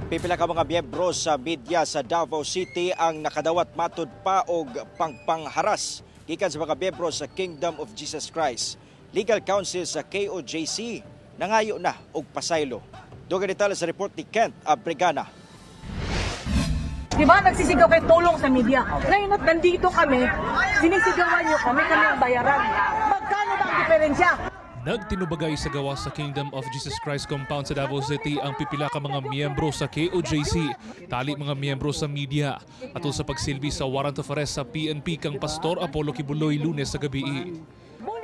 Pipila ka mga miyembro sa media sa Davao City ang nakadawat matud pa og pangpangharas gikan sa mga miyembro sa Kingdom of Jesus Christ. Legal Counsel sa KOJC nangayo na og pasaylo. Dugang detalye sa report ni Kent Abrigana. Di ba, nagsisigaw kayo tulong sa media? Ngayon at nandito kami, sinisigawan niyo kami, kami ang bayaran. Magkano ba ang diferensya? Nagtinubagay sa gawas sa Kingdom of Jesus Christ compound sa Davao City ang pipila ka mga miyembro sa KOJC, tali mga miyembro sa media, atol sa pagsilbi sa warrant of arrest sa PNP kang Pastor Apollo Quiboloy Lunes sa gabi.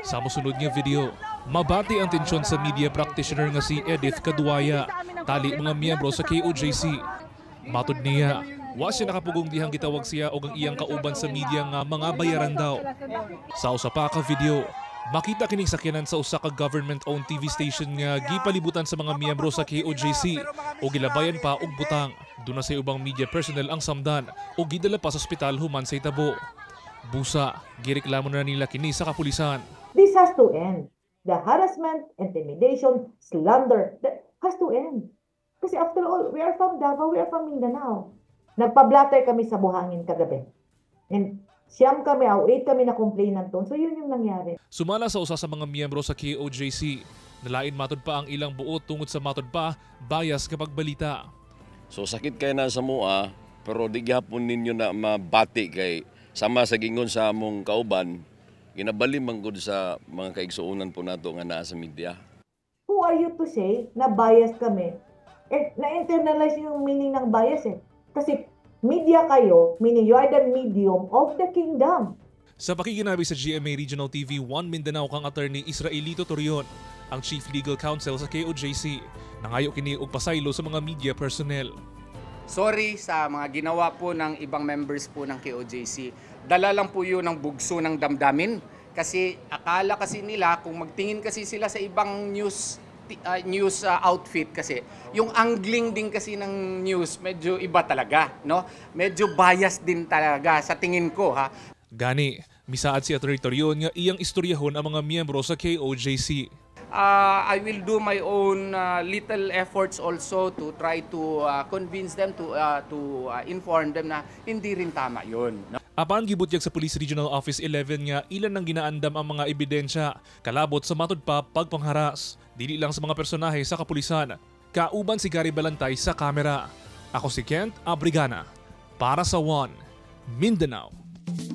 Sa mosunod nga video, mabati ang tensyon sa media practitioner nga si Edith Kaduaya, tali mga miyembro sa KOJC. Matud niya, wa siya nakapugong dihang gitawag siya og ang iyang kauban sa media nga mga bayaran daw. Sa usa pa ka video, makita kining sakyanan sa usa ka government-owned TV station nga gipalibutan sa mga miyembro sa KOJC o gilabayan pa og butang. Duna sa ubang media personnel ang samdan o gidala pa sa ospital human sa itabo. Busa, gireklamo na nila kini sa kapulisan. This has to end. The harassment, intimidation, slander, that has to end. Kasi after all, we are from Davao, we are from Mindanao. Nagpa-blotter kami sa buhangin kagabi. And 9 kami, o 8 kami na complainant doon. So yun yung nangyari. Sumala sa usa sa mga miyembro sa KOJC, nalain matud pa ang ilang buot tungod sa matud pa bias kapag balita. So sakit kay na sa mua, pero di gyapon ninyo na mabati kay sama sa gingon sa among kauban, ginabali man gud sa mga kaigsuonan po nato nga naa sa media. Who are you to say na biased kami? Eh, na-internalize yung meaning ng bias eh. Kasi media kayo, meaning you are the medium of the kingdom. Sa pakiginabi sa GMA Regional TV 1 Mindanao kang Attorney Israelito Torion, ang Chief Legal Counsel sa KOJC, nangayo kini og pasaylo sa mga media personnel. Sorry sa mga ginawa po ng ibang members po ng KOJC. Dala lang po yun ng bugso ng damdamin. Kasi akala kasi nila, kung magtingin kasi sila sa ibang news outfit kasi, yung angling din kasi ng news medyo iba talaga, no? Medyo bias din talaga sa tingin ko, ha. Gani, misaad si Attorney Torion nga iyang istoryahon ang mga miyembro sa KOJC. I will do my own little efforts also to try to convince them to inform them na hindi rin tama 'yun. No? Apan gibutyag sa Police Regional Office 11 nga ilan nang ginaandam ang mga ebidensya kalabot sa matud pa pagpangharas, dili lang sa mga personahe sa kapulisan. Kauban si Gary Balantay sa kamera. Ako si Kent Abrigana para sa One Mindanao.